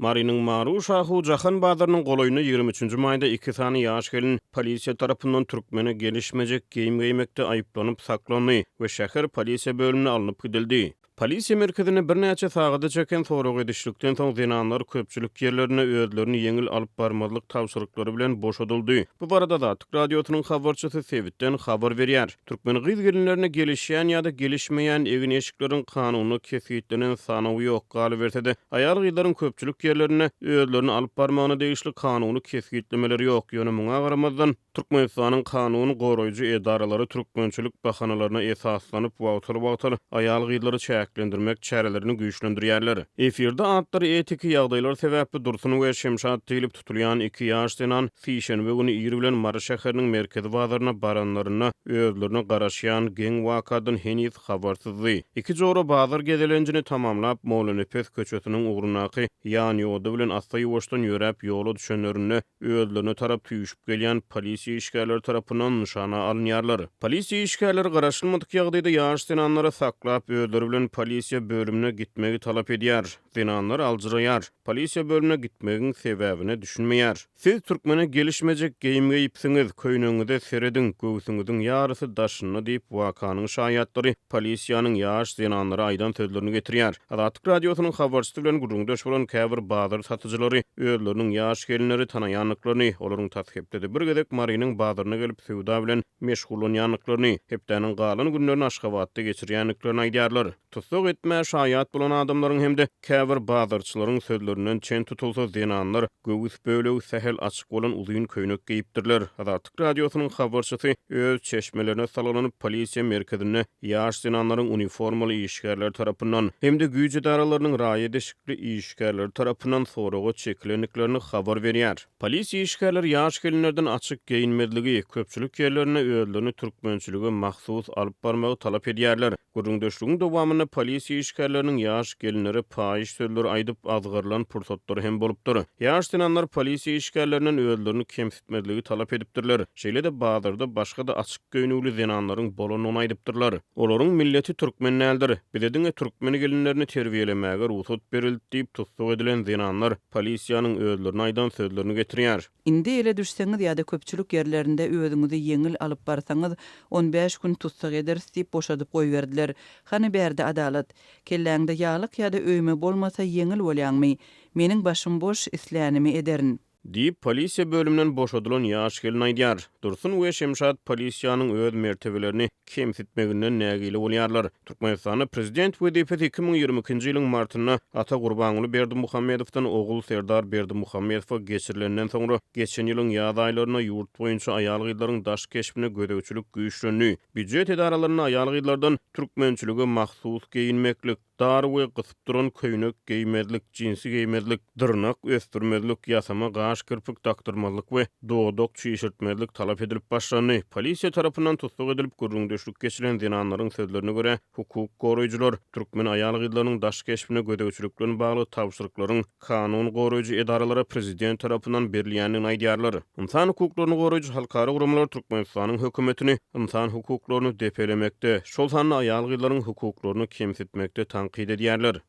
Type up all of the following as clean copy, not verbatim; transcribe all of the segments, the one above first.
Marynyň Maru-Şahu jahan bazarynyň golaýynda 23-nji maýda iki sany ýaş gelin polisiýa tarapyndan türkmene gelişmejek geýim geýmekde aýyplanyp saklandy we şäher polisiýa bölümine alnyp gidildi. Polisiýa merkezinde birnäçe sagada çeken sorag edişlikden soň zenanlar köpçülik ýerlerinde özlerini ýeňil alyp barmazlyk tabşyryklary bilen boşadyldy. Bu barada Azatlyk Radiosynyň habarçysy sebitden habar berýär. Türkmen gyz-gelinlerine gelişýän ýa-da gelişmeýän egin-eşikleriň kanunda kesgitlenen sanawy ýok. Galyberse-de, aýal-gyzlaryň köpçülik ýerlerinde özlerini alyp barmagyna degişli kanuny kesgitlemeler ýok. Ýöne muňa garamazdan, Türkmenistanyň kanun goraýjy edaralary türkmençilik bahanalaryna esaslanyp, wagtal-wagtal aýal-gyzlary çäklendirmek çärelerini güýçlendirýärler. Efirde atlary etiki ýagdaýlar sebäpli Dursun we Şemşat diýlip tutulýan iki ýaş zenan sişenbe güni ir bilen Mary şäheriniň merkezi bazaryna baranlarynda özlerine garaşýan geň wakadan heniz habarsyzdy. Iki jora bazar gezelenjini tamamlap, Mollanepes köçesiniň ugrundaky ýanýoda bilen assa-ýuwaşdan ýöräp ýola düşenlerinde özlerine tarap süýşüp gelýän polisiýa işgärleri tarapyndan nyşana alynýarlar. Polisiýa işgärleri garaşylmadyk ýagdaýda ýaş zenanlary saklap, özleri bilen polisiýa bölümine gitmegi talap edýär. Zenanlar aljyraýar. Polisiýa bölümine gitmegiň sebäbine düşünmeýär. Siz türkmene gelişmejek geýim geýipsiňiz, köýnegiňize serediň, göwsüňiziň ýarysy daşynda diýip, wakanyň şaýatlary polisiýanyň ýaş zenanlara aýdan sözlerini getirýär. Azatlyk Radiosynyň habarçysy bilen gürrüňdeş bolan käbir bazar satyjylary özleriniň ýaş gelinleri tanaýandyklaryny, olaryň tas hepdede bir gezek Marynyň bazaryna gelip söwda bilen meşgullanýandyklaryny, hepdäniň galan günlerini Aşgabatda geçirýändiklerini aýdýarlar. Tussag etmä şaýat bolan adamlaryň hem-de käbir bazarçylaryň sözlerinden çen tutulsa, zenanlar göwüs bölegi sähel açyk bolan uzyn köýnek geýipdirler. Azatlyk Radiosynyň habarçysy öz çeşmelerine salgylanyp, polisiýa merkezinde ýaş zenanlaryň uniformaly işgärler tarapyndan hem-de güýç edaralarynyň raýat eşikli işgärleri tarapyndan soraga çekilendiklerini habar berýär. Polisiýa işgärleri ýaş gelinlerden açyk geýinmezligi, köpçülik ýerlerinde özlerini türkmençilige mahsus alyp barmagy talap edýärler. Gürrüňdeşligiň dowamynda polisiýa işgärleriniň ýaş gelinlere paýyş sözleri aýdyp, azgyrylan pursatlary hem bolupdyr. Ýaş zenanlar polisiýa işgärlerinden özlerini kemsitmezligi talap edipdirler. Şeýle-de bazarda başga-da açyk geýnüwli zenanlaryň bolandygyny aýdypdyrlar. Olaryň milleti türkmen däldir. Bize diňe türkmen gelinlerini terbiýelemäge rugsat berildi diýip, tussag edilen zenanlar polisiýanyň özlerine aýdan sözlerini getirýär. Indi ele düşseňiz ýa-da köpçülik ýerlerinde özüňizi ýeňil alyp barsaňyz, on bäş gün tussag ederis diýip boşadyp goýberdiler. Hany bärde adalat? Kelläňde ýalyk ýa-da öýme bolmasa ýeňil bolýaňmy? Meniň başym boş, islänimi ederin. Diýip, polisiýa bölüminden boşadylan ýaş gelin aýdýar. Dursun we Şemşat polisiýanyň öz mertebelerini kemsitmeginden nägile bolýarlar. Türkmenistanda prezident wezipesi 2022-nji ýylyň martynda ata Gurbanguly Berdimuhamedowdan ogul Serdar Berdimuhamedowa geçirilenden soňra, geçen ýylyň ýaz aýlarynda ýurt boýunça aýal-gyzlaryň daş keşbine gözegçilik güýçlendi. Býujet edaralarynda aýal-gyzlardan türkmençilige mahsus geýinmeklik, Dar we gysyp duran köýnek geýmezlik, jinsi geýmezlik, dyrnak ösdürmezlik, ýasama gaş-kirpik dakdyrmazlyk we dodak çişirtmezlik talap edilip başlandy. Polisiýa tarapyndan tussag edilip, gürrüňdeşlik geçiren zenanlaryň sözlerine görä, hukuk goraýjylar türkmen aýal-gyzlarynyň daş keşbine gözegçilik bilen bagly tabşyryklaryň kanun goraýjy edaralara prezident tarapyndan berilýändigini aýdýarlar. Ynsan hukuklaryny goraýjy halkara guramalar Türkmenistanyň hökümetini ynsan hukuklaryny depelemekde, şol sanda aýal-gyzlaryň hukuklaryny kemsitmekde tankyt edýärler.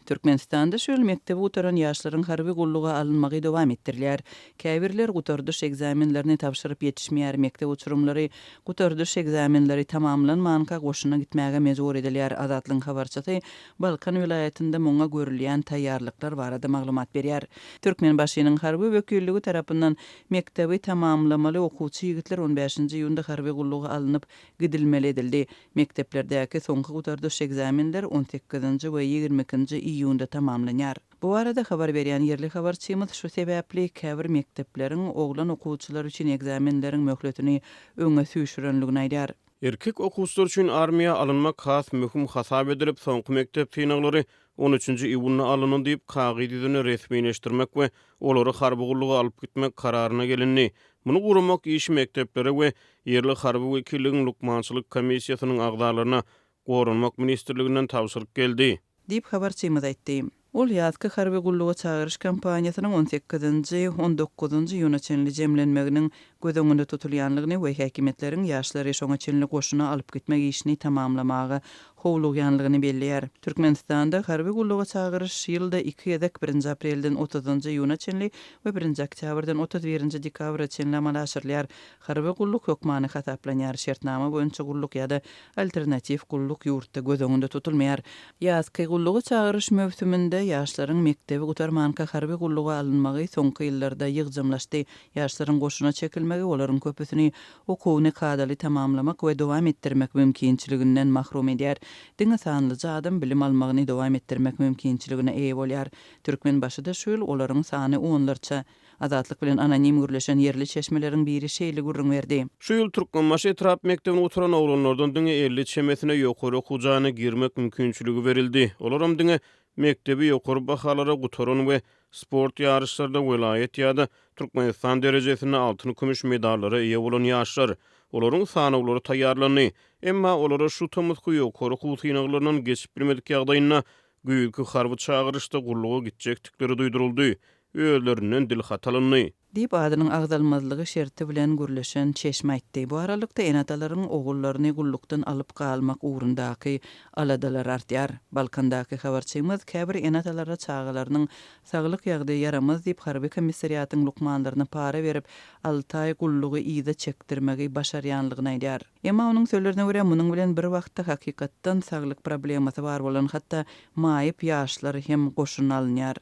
Türkmenistanda şu ýyl mekdebi gutaran ýaşlaryň harby gulluga alynmagy dowam etdirilýär. Käbirler gutardyş ekzamenlerini tabşyryp ýetişmeýär, mekdep uçurymlary gutardyş ekzamenleri tamamlanmanka goşuna gitmäge mejbur edilýär. Azatlygyň habarçysy Balkan welaýatynda muňa görülýän taýýarlyklar barada maglumat berýär. Türkmenbaşynyň harby wekilligi tarapyndan mekdebi tamamlamaly okuwçy ýigitler on bäşinji iýunda harby gulluga alnyp gidilmeli edildi. Mekdeplerdäki soňky gutardyş ekzamenler on sekizinji we 22-nji iýunda tamamlanýar. Bu barada habar berýän ýerli habarçymyz şu sebäpli käbir mekdepleriň oglan okuwçylar üçin ekzamenleriň möhletini öňe süýşürenligini aýdýar. Erkek okuwçylar üçin armiýa alynmak has möhüm hasap edilip, soňky mekdep synaglary on üçünji iýunda alyndy diýip, kagyz ýüzünde resmileşdirmek we olary harby gulluga alyp gitmek kararyna gelindi. Muny guramak işi mekdeplere we ýerli harby wekilligiň lukmançylyk komissiýasynyň agzalaryna Goranmak ministrliginden tabşyryk geldi. Diýip, habarçymyz aýtdy. Ol ýazky harby gulluga çagyryş kampaniýasynyň on sekizinji, on dokuzynjy iýuna çenli jemlenmeginiň göz öňünde tutulýanlygyny we häkimiýetleriň ýaşlary şoňa çenli goşuna alyp gitmek işini tamamlamaga howlugýanlygyny belleýär. Türkmenistanda harby gulluga çagyryş ýylda iki gezek, birinji aprelden otuzynjy iýuna çenli we birinji oktýabrdan 31 nji dekabra çenli amala aşyrylýar. Harby gulluk hökmany hasaplanýar, şertnama boýunça gulluk ýa-da alternatiw gulluk ýurtda göz öňünde tutulmaýar. Ýazky gulluga çagyryş möwsüminde ýaşlaryň mekdebi gutarmanka harby gulluga alynmagy soňky ýyllarda ýygjamlaşdy. Ýaşlaryň goşuna çekilmegi olaryň köpüsini okuwyny kadaly tamamlamak we dowam etdirmek mümkinçiliginden mahrum edýär. Diňe sanlyja adam bilim almagyny dowam etdirmek mümkinçiligine eýe bolýar. Türkmenbaşyda şu ýyl olaryň sany onlarça. Azatlyk bilen anonim gürleşen ýerli çeşmeleriň biri şeýle gürrüň berdi. Şu ýyl Türkmenbaşy etrap mekdebini gutaran oglanlardan diňe 50 çemesine ýokary okuw jaýyna girmek mümkinçiligi berildi. Olaram diňe mekdebi ýokary bahalara gutaran we sport ýaryşlarda welaýat ýa-da Türkmenistan derejesinde altyn-kümüş medallara eýe bolan ýaşlar. Olaryň sanawlary taýýarlandy. Emma olara şu tomusky ýokary okuw synaglaryndan geçip bilmedik ýagdaýynda güýzki harby çagyryşda gulluga gitjekdikleri duýduryldy. Özlerinden dilhat alyndy. Diýip, adynyň agzalmazlygy şerti bilen gürleşen çeşme aýtdy. Bu aralykda, ene-atalaryň ogullaryny gullukdan alyp galmak ugrundaky aladalary artýar. Balkandaky habarçymyz käbir ene-atalara çagalarynyň saglyk ýagdaýy ýaramaz diýip, harby komissariatyň lukmanlaryna para berip, alty aý gullugy yza çekdirmegi başarýanlygyny aýdýar. Emma onuň sözlerine görä, munuň bilen bir wagtda hakykatdan saglyk problemasy bar bolan, hatda maýyp ýaşlar hem goşuna alynýar.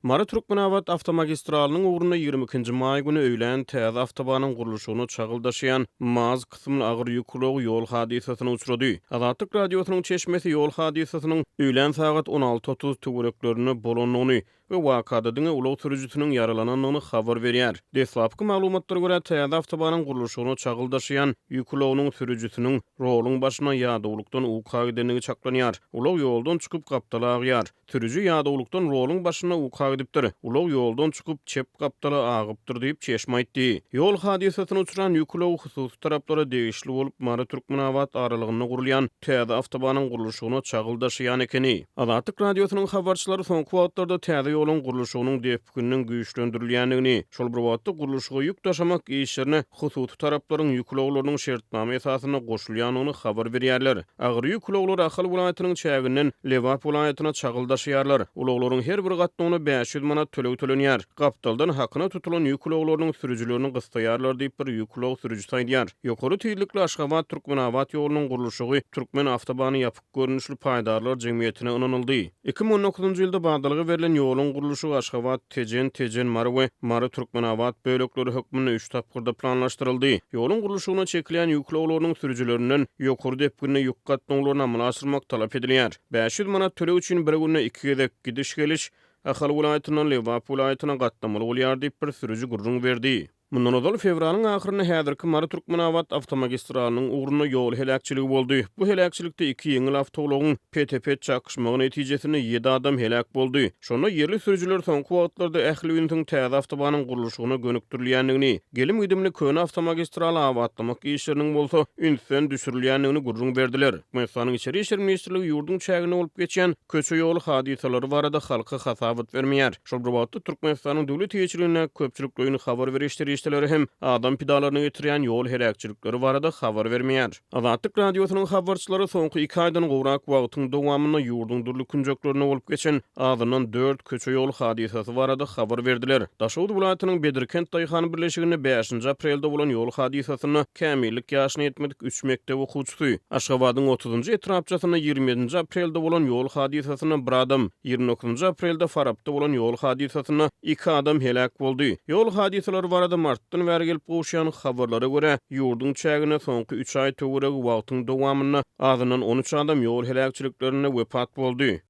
Mary-Türkmenabat awtomagistralynyň ugrunda 22-nji maý güni öýlän täze awtobanyň gurluşygyna çagyl daşaýan MAZ kysymly agyr ýük ulagy ýol hadysasyna uçrady. Azatlyk Radiosynyň çeşmesi ýol hadysasynyň öýlän sagat 16.30 töwereklerinde bolandygyny we wakada diňe ulag sürüjisiniň ýaralanandygyny habar berýär. Deslapky maglumatlara görä, täze awtobanyň gurluşygyna çagyl daşaýan ýük ulagynyň sürüjisiniň roluň başyna ýadawlykdan uka gidendigi çaklanýar. Ulag ýoldan çykyp, gapdala agýar. Sürüji ýadawlykdan roluň başynda uka gidipdir. Ulag ýoldan çykyp, çep gapdala agypdyr diýip, çeşme aýtdy. Ýol hadysasyna uçran ýük ulagy hususy taraplara degişli bolup, Mary-Türkmenabat aralygynda gurulýan täze awtobanyň gurluşygyna çagyl daşaýan ekeni. Azatlyk Radiosynyň habarçylary soňky wagtlarda täze ýoluň gurluşygynyň depgininiň güýçlendirilýändigini, şol bir wagtda gurluşyga ýük daşamak işlerine hususy taraplaryň ýük ulaglarynyň şertnama esasynda goşulýandygyny habar berýärler. Agyr ýük ulaglary Ahal welaýatynyň çäginden Lebap welaýatyna çagyl daşaýarlar. Ulaglaryň her bir gatnawyna 500 manat töleg tölenýär. Gapdaldan hakyna tutulan ýük ulaglarynyň sürüjilerini gyssaýarlar diýip, bir ýük ulag sürüjisi aýdýar. Ýokary tizlikli Aşgabat-Türkmenabat ýolunyň gurluşygy Türkmen awtobany ýapyk görnüşli paýdarlar jemgyýetine ynanyldy. 2019-njy ýylda badalga berlen ýoluň gurluşygy Aşgabat, Tejen, Tejen, Mary we Mary, Türkmenabat bölekleri hökmünde üç tapgyrda planlaşdyryldy. Ýoluň gurluşygyna çekilýän ýük ulaglarynyň sürüjilerinden ýokary depginde ýük gatnawlaryny amala aşyrmak talap edilýär. 500 manat töleg üçin bir günde iki gezek gidiş-geliş Ahal welaýatyndan Lebap welaýatyna gatnamaly bolýar diýip, bir sürüji gürrüň berdi. Mundan ozal, fewralyň ahyrynda häzirki Mary-Türkmenabat awtomagistralynyň ugrunda ýol heläkçiligi boldy. Bu heläkçilikde iki ýeňil awtoulagyň pete-pet çakyşmagy netijesinde ýedi adam heläk boldy. Şonda ýerli sürüjiler soňky wagtlarda ähli ünsüň täze awtobanyň gurluşygyna gönükdirilýändigini, gelim-gidimli köne awtomagistraly abatlamak işleriniň bolsa ünsden düşürilýändigini gürrüň berdiler. Türkmenistanyň Içeri işler ministrligi ýurduň çäginde bolup geçýän köçe-ýol hadysalary barada halka hasabat bermeýär. Şol bir wagtda, Türkmenistanyň döwlet eýeçiligindäki köpçülikleýin habar beriş serişdeleri hem adam pidalaryna getirýän ýol heläkçilikleri barada habar bermeýär. Azatlyk Radiosynyň habarçylary soňky iki aýdan gowrak wagtyň dowamynda ýurduň dürli künjeklerinde bolup geçen azyndan dört köçe-ýol hadysasy barada habar berdiler. Daşoguz welaýatynyň Bedirkent daýhan birleşiginde bäşinji aprelde bolan ýol hadysasynda kämillik ýaşyna ýetmedik üç mekdep okuwçysy, Aşgabadyň otuzynjy etrapçasynda 27-nji aprelde bolan ýol hadysasynda bir adam, 29-njy aprelde Farapda bolan ýol hadysasynda iki adam heläk boldy. Ýol hadysalary barada martdan bäri gelip gowuşýan habarlara görä, ýurduň çäginde soňky üç aý töweregi wagtyň dowamynda azyndan 13 adam ýol heläkçiliklerinde wepat boldy.